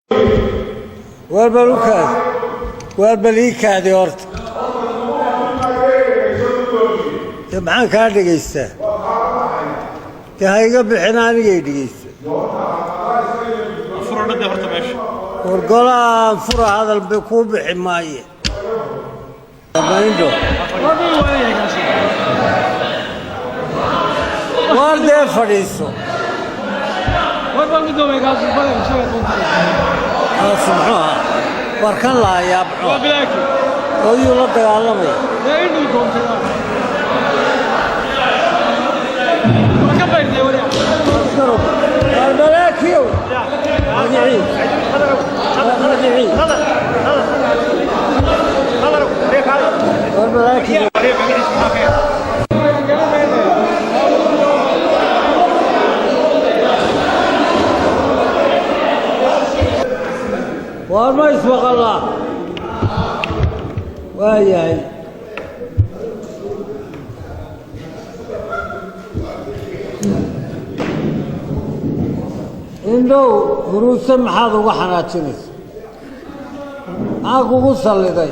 Waar bal u kaadi, waar bal ii kaadi horta. Dee maxaan kaa dhegaystaa? Dee ha iga bixin, anigay dhegaysta. War golahaan fura, hadal ba kuu bixi maaye. Dhammayndho, waar dee fadhiiso. Kaasi muxuu ahaa? War kan lahayaa muxuu ahaa? Oo yuu la dagaalamaya? Waar malaakiyow, magicii, magicii, war malaakiyow. Waar ma ismaqalaa? Waa yahay. Indhow huruuse, maxaad uga xanaajinaysa? Maxaa kugu salliday?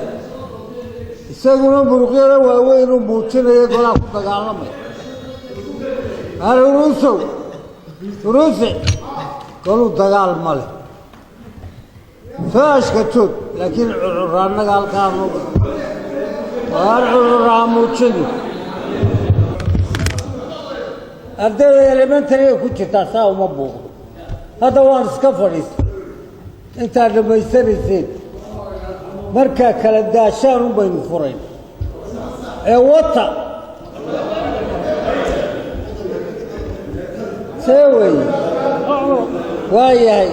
Isaguna muruqyada waaweyn uu muujinaya, golaa ku dagaalamaya. Har huruusow, huruuse, goluu dagaal ma leh. Soo ashkatood, laakiin curcuraannaga halkaanu waar cururaa muujini. Ardayda elementaryga ku jirtaa saa uma buuqdo. Hadda waan iska fadhiistay intaad dhammaysanayseen. Markaa kala daashaan un baynu furayn ee wata see weeye. Waa yahay.